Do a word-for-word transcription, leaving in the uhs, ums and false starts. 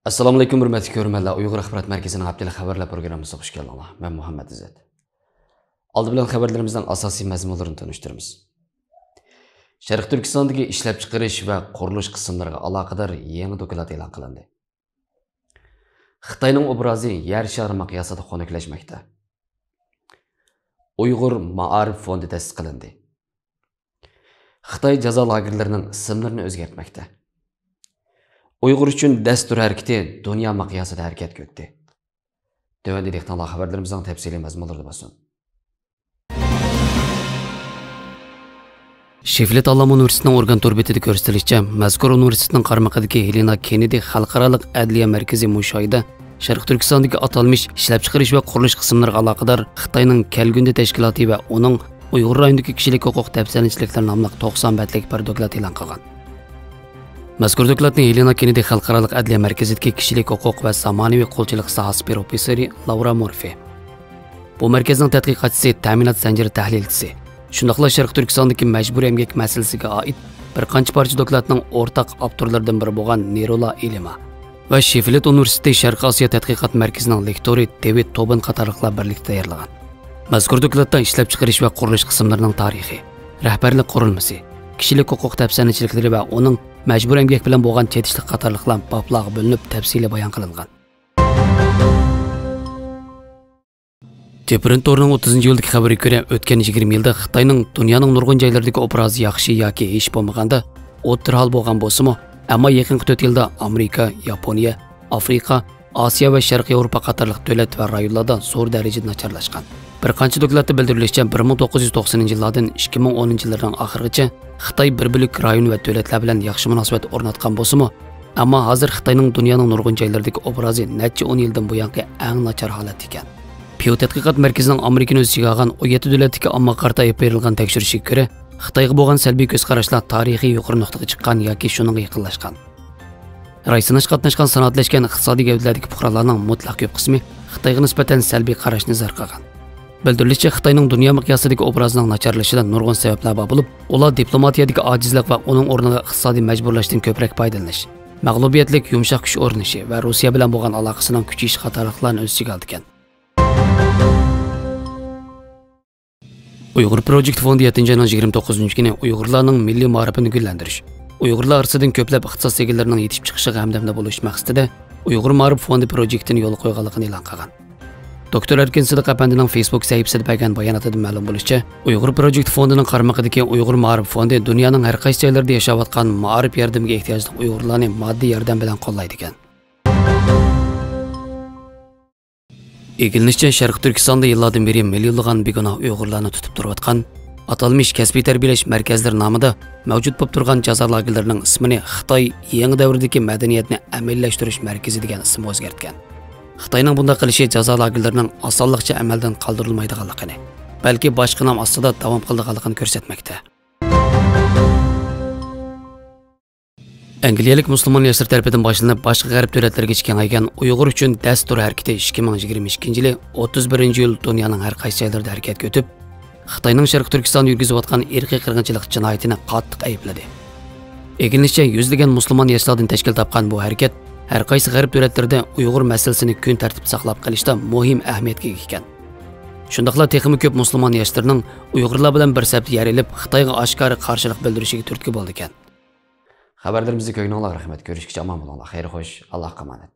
ئەسسالامۇئەلەيكۇم، ھۆرمەتلىك كۆرۈرمەنلەر. ئۇيغۇر ئاخبارات مەركىزىنىڭ ھەپتىلىك خەۋەرلەر پروگراممىسىغا خۇش كەلدىڭلار. مەن مۇھەممەت ئىززەت. ئالدى بىلەن خەۋەرلىرىمىزنىڭ ئاساسىي مەزمۇنلىرىنى تونۇشتۇرىمىز. شەرقىي تۈركىستاندىكى ئىشلەپچىقىرىش ۋە قۇرۇلۇش قىسىملىرىغا ئالاقىدار يېڭى دوكلات ئېلان قىلىندى. خىتاينىڭ ئوبرازى يەر شارى مىقياسىدا خۇنۈكلەشمەكتە. ئۇيغۇر مائارىپ فوندى تەسىس قىلىندى. خىتاي جازا لاگېرلىرىنىڭ ئىسىملىرىنى ئۆزگەرتمەكتە. ئۇيغۇر ئۈچۈن دەستۇر ھەرىكىتى دۇنيا مىقياسىدا ھەرىكەتكە ئۆتتى. تۆۋەندە دىققىتىڭلار خەۋەرلىرىمىزنىڭ تەپسىلىي مەزمۇنلىرىدا بولسۇن. شېفلىد ئالام ئۇنىۋېرسىتېتىنىڭ ئورگان تور بېتىدە كۆرسىتىلىشىچە، مەزكۇر ئۇنىۋېرسىتېتنىڭ قارمىقىدىكى ھېلېنا كېننېدى خەلقئارالىق ئەدلىيە مەركىزى مۇشۇ ئايدا شەرقىي تۈركىستاندىكى ئاتالمىش ئىشلەپچىقىرىش ۋە قۇرۇلۇش قىسىملىرىغا ئالاقىدار خىتاينىڭ كەلگۈندە تەشكىلاتى ۋە ئۇنىڭ ئۇيغۇر رايونىدىكى كىشىلىك ھوقۇق دەپسەندىچىلىكلىرى ناملىق توقسان بەتلىك بىر دوكلات ئېلان قىلغان. مەزكۇر دوكلاتنى ھېلېنا كېننېدى خەلقئارالىق ئەدلىيە مەركىزىدىكى كىشىلىك ھوقۇق ۋە زامانىۋى قۇلچىلىق ساھەسى پروفېسسورى لاۋرا مورفې، بۇ مەركەزنىڭ تەتقىقاتچىسى، تەمىنات زەنجىرى تەھلىلچىسى، شۇنداقلا شەرقىي تۈركىستاندىكى مەجبۇرىي ئەمگەك مەسىلىسىگە ئائىت بىر قانچە پارچە دوكلاتنىڭ ئورتاق ئاپتورلىرىدىن بىرى بولغان نېرولا ئىلىما ۋە شېفلىد ئۇنىۋېرسىتېتى شەرقىي ئاسىيا تەتقىقات مەركىزىنىڭ لېكتورى دېۋىد توبىن قاتارلىقلار بىرلىكتە تەييارلىغان. مەزكۇر دوكلاتتا ئىشلەپچىقىرىش ۋە قۇرۇلۇش قىسىملىرىنىڭ تارىخى، رەھبەرلىك قۇرۇلمىسى، كىشىلىك ھوقۇق دەپسەندىچىلىكلىرى ۋە ئۇنىڭ مەجبۇرىي ئەمگەك بىلەن بولغان چېتىشلىق قاتارلىقلار بابلارغا بۆلۈنۈپ تەپسىلىي بايان قىلىنغان. تېپرىن تورىنىڭ ئوتتۇزىنچى ئىيۇلدىكى خەۋىرىگە كۆرە، ئۆتكەن يىگىرمە يىلدا خىتاينىڭ دۇنيانىڭ نۇرغۇن جايلىرىدىكى ئوبرازى ياخشى ياكى ھېچ بولمىغاندا ئوتتۇرا ھال بولغان بولسىمۇ، ئەمما يېقىنقى تۆت يىلدا ئامېرىكا، ياپونىيە، ئافرىقا، ئاسىيا ۋە شەرقىي ياۋروپا قاتارلىق دۆلەت ۋە رايونلاردا زور دەرىجىدە ناچارلاشقان. بىر قانچە دوكلاتتا بىلدۈرۈلۈشىچە، بىر مىڭ توققۇز يۈز توقسىنىنچى يىللاردىن ئىككى مىڭ ئونىنچى يىللارنىڭ ئاخىرىغىچە خىتاي بىر بۆلەك رايون ۋە دۆلەتلەر بىلەن ياخشى مۇناسىۋەت ئورناتقان بولسىمۇ، ئەمما ھازىر خىتاينىڭ دۇنيانىڭ نۇرغۇن جايلىرىدىكى ئوبرازى نەچچە ئون يىلدىن بۇيانقى ئەڭ ناچار ھالەتتە ئىكەن. پيۇ تەتقىقات مەركىزىنىڭ ئامېرىكىنى ئۆز ئىچىگە ئالغان ئون يەتتە دۆلەتتىكى ئاممىغا قارىتا ئېلىپ بېرىلغان تەكشۈرۈشىگە كۆرە، خىتايغا بولغان سەلبىي كۆز قاراشلار تارىخىي يۇقىرى نۇقتىغا چىققان ياكى شۇنىڭغا يېقىنلاشقان. راي سىناشقا قاتناشقان سانائەتلەشكەن ئىقتىسادىي گەۋدىلەردىكى پۇقرالارنىڭ مۇتلەق كۆپ قىسمى خىتايغا نىسبەتەن سەلبىي قاراشنى ئىزھار قىلغان. بىلدۈرۈلۈشىچە، خىتاينىڭ دۇنيا مىقياسىدىكى ئوبرازىنىڭ ناچارلىشىشىدا نۇرغۇن سەۋەبلەر بار بولۇپ، ئۇلار دىپلوماتىيەدىكى ئاجىزلىق ۋە ئۇنىڭ ئورنىغا ئىقتىسادىي مەجبۇرلاشتىن كۆپرەك پايدىلىنىش، مەغلۇبىيەتلىك يۇمشاق كۈچ ئورنىشى ۋە روسىيە بىلەن بولغان ئالاقىسىنىڭ كۈچىيىشى قاتارلىقلارنى ئۆز ئىچىگە ئالىدىكەن. ئۇيغۇر پروجېكت فوندى يەتتىنچى ئاينىڭ يىگىرمە توققۇزىنچى كۈنى ئۇيغۇرلارنىڭ مىللىي مائارىپىنى گۈللەندۈرۈش، ئۇيغۇرلار ئارىسىدىن كۆپلەپ ئىختىساس ئىگىلىرىنىڭ يېتىشىپ چىقىشىغا ھەمدەمدە بولۇش مەقسىتىدە ئۇيغۇر مائارىپ فوندى پروجېكتىنى يولغا قويغانلىقىنى ئېلان قىلغان. دوكتور ئەركىن سىدىق ئەپەندىنىڭ فېيسبۇك سەھىپىسىدە بەرگەن باياناتىدىن مەلۇم بولۇشىچە، ئۇيغۇر پروجېكت فوندىنىڭ قارمىقىدىكى ئۇيغۇر مائارىپ فوندى دۇنيانىڭ ھەر قايسى جايلىرىدا ياشاۋاتقان مائارىپ ياردىمىگە ئېھتىياجلىق ئۇيغۇرلارنى ماددىي ياردەم بىلەن قوللايدىكەن. ئىگىلىنىشىچە، شەرقىي تۈركىستاندا يىللاردىن بېرى مىليونلىغان بىگۇناھ ئۇيغۇرلارنى تۇتۇپ تۇرۇۋاتقان ئاتالمىش كەسپىي تەربىيەلەش مەركەزلىرى نامىدا مەۋجۇت بولۇپ تۇرغان جازا لاگېرلىرىنىڭ ئىسمىنى خىتاي يېڭى دەۋردىكى مەدەنىيەتنى ئەمەلىيلەشتۈرۈش مەركىزى دېگەن ئىسىمغا ئۆزگەرتكەن. خىتاينىڭ بۇنداق قىلىشى جازا لاگېرلىرىنىڭ ئاسانلىقچە ئەمەلدىن قالدۇرۇلمايدىغانلىقىنى، بەلكى باشقا نام ئاستىدا داۋام قىلىدىغانلىقىنى كۆرسەتمەكتە. ئەنگلىيەلىك مۇسۇلمان ياشلىرى تەرىپىدىن باشلىنىپ، باشقا غەرب دۆلەتلىرىگىچە كېڭەيگەن ئۇيغۇر ئۈچۈن دەستۇر ھەرىكىتى ئىككى مىڭ يىگىرمە ئىككىنچى يىلى ئوتتۇز بىرىنچى ئىيۇل دۇنيانىڭ ھەر قايسى جايلىرىدا ھەرىكەتكە ئۆتۈپ، خىتاينىڭ شەرقىي تۈركىستاندا يۈرگۈزۈۋاتقان ئىرقىي قىرغىنچىلىق جىنايىتىنى قاتتىق ئەيىبلىدى. ئىگىلىنىشىچە، يۈزلىگەن مۇسۇلمان ياشلاردىن تەشكىل تاپقان بۇ ھەرىكەت ھەر قايسى غەرب دۆلەتلىرىدە ئۇيغۇر مەسىلىسىنى كۈن تەرتىپتە ساقلاپ قېلىشتا مۇھىم ئەھمىيەتكە ئىگە ئىكەن. شۇنداقلا تېخىمۇ كۆپ مۇسۇلمان ياشلىرىنىڭ ئۇيغۇرلار بىلەن بىر سەپتە يەر ئېلىپ، خىتايغا ئاشكارا قارشىلىق بىلدۈرۈشىگە تۈرتكە بولىدىكەن. خەۋەرلىرىمىزنى كۆرگىنىڭلارغا رەھمەت. كۆرۈشكىچە ئامان بولۇڭلار. خەير خوش، ئاللاھقا ئامانەت.